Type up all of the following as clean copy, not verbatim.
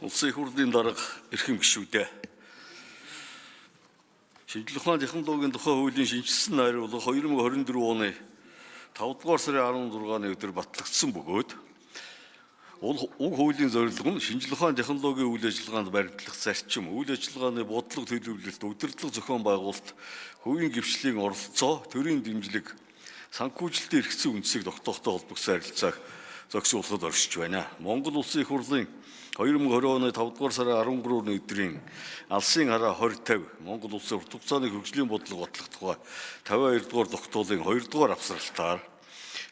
Улсын их хурлын дарга, эрхэм гишүүдээ. Шинжлэх ухааны технологийн тухай хуулийн шинэчилсэн найруулга 2024 оны 5 дугаар сарын 16-ны өдөр батлагдсан бөгөөд уг хуулийн зорилго нь шинжлэх ухааны технологийн үйл ажиллагаанд баримтлах зарчим, үйл ажиллагааны бодлого төлөвлөлт, удирдлага зохион байгуулалт, хувийн дэвшлийн оролцоо, төрийн дэмжлэг, санхүүжилтийн эрхцэн үндсийг тогтоохтой холбогдсон харилцааг зохицуулахад оршиж байна. Монгол Улсын их хурлын 2020 оны 5 дугаар сарын 13-ны өдрийн алсын хараа 2050 Монгол Улсын урт хугацааны хөгжлийн бодлого батлах тухай 52 дугаар тогтоолын 2 дугаар авсралтаар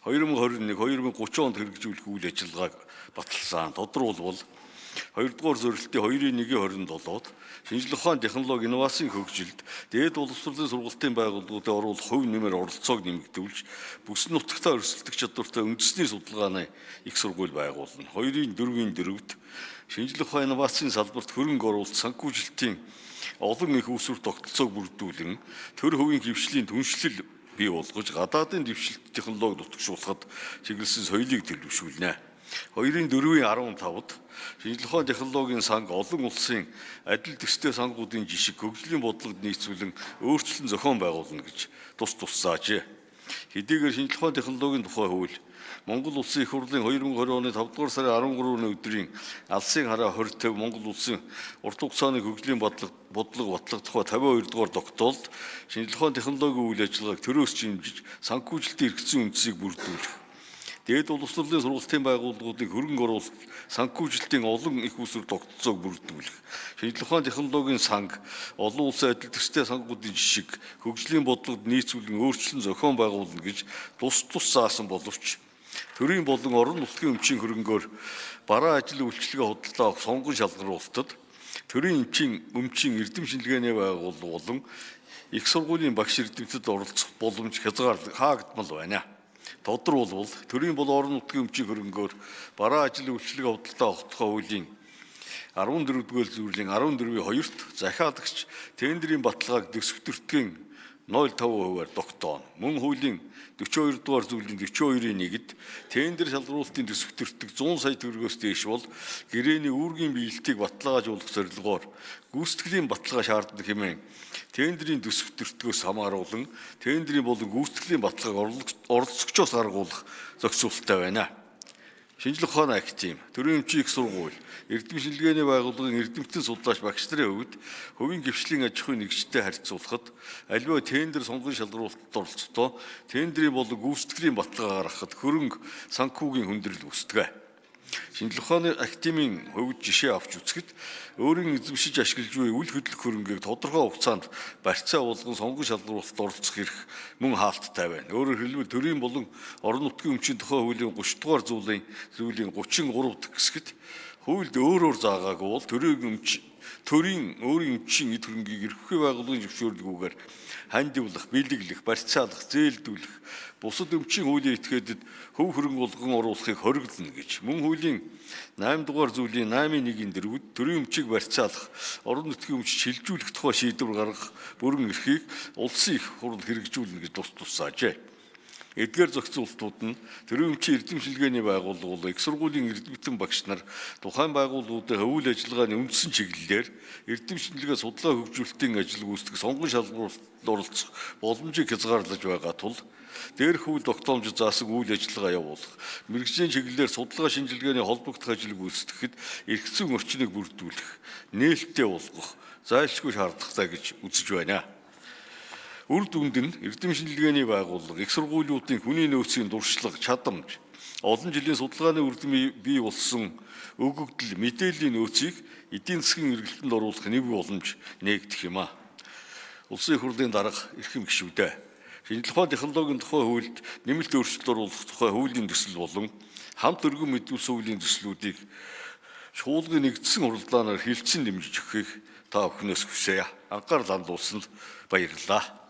2021 2030 онд хэрэгжүүлэх үйл ажиллагааг баталсан. Тодорхойлбол 2 дугаар зорилтын 2-ын 1-ийн 27-д шинжлэх ухаан, технологи, инновацийн хөгжилд дээд боловсролын сургалтын байгууллагуудын оруулах хувь нэмэр оролцоог нэмэгдүүлж, бүс нутагтаа өрсөлдөх чадвартай үндэсний судалгааны их сургууль байгуулна. 2-ын 4-ийн 4-д шинжлэх ухаан, инновацийн салбарт хөрөнгө оруулалт, санхүүжилтийн олон их үүсвэр тогтолцоог бүрдүүлэн төр хувийн хвшлийн түншлэл бий болгож гадаадын дэвшилт технологи нутагшуулахад чиглэсэн соёлыг төлөвшүүлнэ. 2-ын 4-ийн 15-д шинжлэх ухааны технологийн санг олон улсын адил төстэй сангуудын жишг хөгжлийн бодлогод нийцүүлэн өөрчлөн зохион байгуулна гэж тус тусаажээ. Хэдийгээр шинжлэх ухааны технологийн тухай хууль Монгол Улсын их хурлын 2020 оны 5 дугаар сарын 13-ны өдрийн алсын хараа 2050 Монгол Улсын урт хугацааны хөгжлийн бодлого батлах тухай 52 дугаар тогтоолд шинжлэх ухааны технологийн үйл ажиллагааг төрөөс чимжиж санхүүжилтийн эргэцэн үндсийг бүрдүүлэх, дээд боловсролын сургалтын байгууллагуудыг хөрөнгө оруулалт, санхүүжилтийн олон их үүсвэр тогтолцоог бүрдүүлэх, шинжлэх ухааны технологийн санг олон улсын адил төстэй сангуудын жишг хөгжлийн бодлогод нийцүүлэн өөрчлөн зохион байгуулна гэж тус тус заасан боловч төрийн болон орон нутгийн өмчийн хөрөнгөөр бараа ажил үйлчилгээ худалдаа авах сонгон шалгаруулалтад төрийн өмчийн эрдэм шинжилгээний байгууллага болон их сургуулийн багш эрдэмтэд оролцох боломж хязгаар хаагдмал байна. Тодорхойлбол төрийн болон орон нутгийн өмчийн хөрөнгөөр бараа ажил үйлчилгээ худалдаа авах тухай хуулийн 14 дугаар зүйлийн 14-ийн 2-т захиалагч тендерийн баталгааг дэвсгэртгийн 0.5%-аар тогтооно. Мөн хуулийн 42 дугаар зүйлийн 42-ийн 1-д тендер шалгаруулалтын төсөвтөртөг 100 сая төгрөгөөс дээш бол гэрээний үүргийн биелэлтийг баталгаажуулах зорилгоор гүйцэтгэлийн баталгаа шаарддаг хэмээн тендерийн төсөвтөртгөөс хамааруулан тендерийн болон гүйцэтгэлийн баталгааг оролцогчоос аргуулах зохицуулалттай байна. Шинжлэх ухааны академи, төрийн өмчийн их сургууль, эрдэм шинжилгээний байгууллагын эрдэмтэн судлаач багш нарын хувьд хувийн дэвшлийн аж ахуйн нэгжтэй харьцуулахад аливаа тендер сонгон шалгаруулалтад оролцохдоо тендерийн болон гүйцэтгэлийн баталгаа гаргахад хөрөнгө санхүүгийн хүндрэл үүсдэг. Шинжлэх ухааны академийн хувьд жишээ авч үзэхэд өөрийн эзэмшиж ашиглаж буй үл хөдлөх хөрөнгийг тодорхой хугацаанд барьцаа болгон сонгон шалгаруулалтад оролцох эрх мөн хаалттай байна. Өөрөөр хэлбэл төрийн болон орон нутгийн өмчийн тухай хуулийн 30 дугаар зүйлийн 33 дахь хэсэгт хуульд өөрөөр заагаагүй бол төрийн өөрийн өмчийн эд хөрөнгийг эрхгүй байгууллагын зөвшөөрлгүйгээр хандивлах, бэлэглэх, барьцаалах, зээлдүүлэх, бусад өмчийн хуулийн этгээдэд хөв хөрөнгө болгон оруулахыг хориглоно гэж. Мөн хуулийн 8 дугаар зүйлийн 8-ын 1-ийн дэргэд төрийн өмчийг барьцаалах, орон нутгийн өмч шилжүүлэх тухай шийдвэр гаргах бүрэн эрхийг улсын их хурл хэрэгжүүлнэ гэж тус тусаажээ. Эдгээр зохицуултууд нь төрийн өмчийн эрдэм шинжилгээний байгууллага, их сургуулийн эрдэмтэн багш нар тухайн байгууллагуудын үйл ажиллагааны үндсэн чиглэлээр эрдэм шинжилгээ судалгаа хөгжүүлэлтийн ажил гүйцэтгэх сонгон шалгаруулалтад оролцох боломжийг хязгаарлаж байгаа тул дээрх хууль тогтоомжид заасан үйл ажиллагаа явуулах, мэргэжлийн чиглэлээр судалгаа шинжилгээний холбогдох ажил гүйцэтгэхэд эрх зүйн орчныг бүрдүүлэх, нээлттэй болгох зайлшгүй шаардлагатай гэж үзэж байна. Үр дүнд нь эрдэм шинжилгээний байгууллага, их сургуулиудын хүний нөөцийн туршлага, чадамж, олон жилийн судалгааны үр дүн бий болсон өгөгдөл, мэдээллийн нөөцийг эдийн засгийн эргэлтэнд оруулах нэг боломж нээгдэх юм а. Улсын их хурлын дарга, эрхэм гишүүдээ. Шинжлэх ухааны технологийн тухай хуульд нэмэлт өөрчлөлт оруулах тухай хуулийн төсөл болон хамт өргөн мэдүүлсэн хуулийн төслүүдийг шуулгын нэгдсэн хуралдаанаар хилцэн дэмжиж өгөхийг та бүхнээс хүсье. Анхаарал хандуулсанд баярлалаа.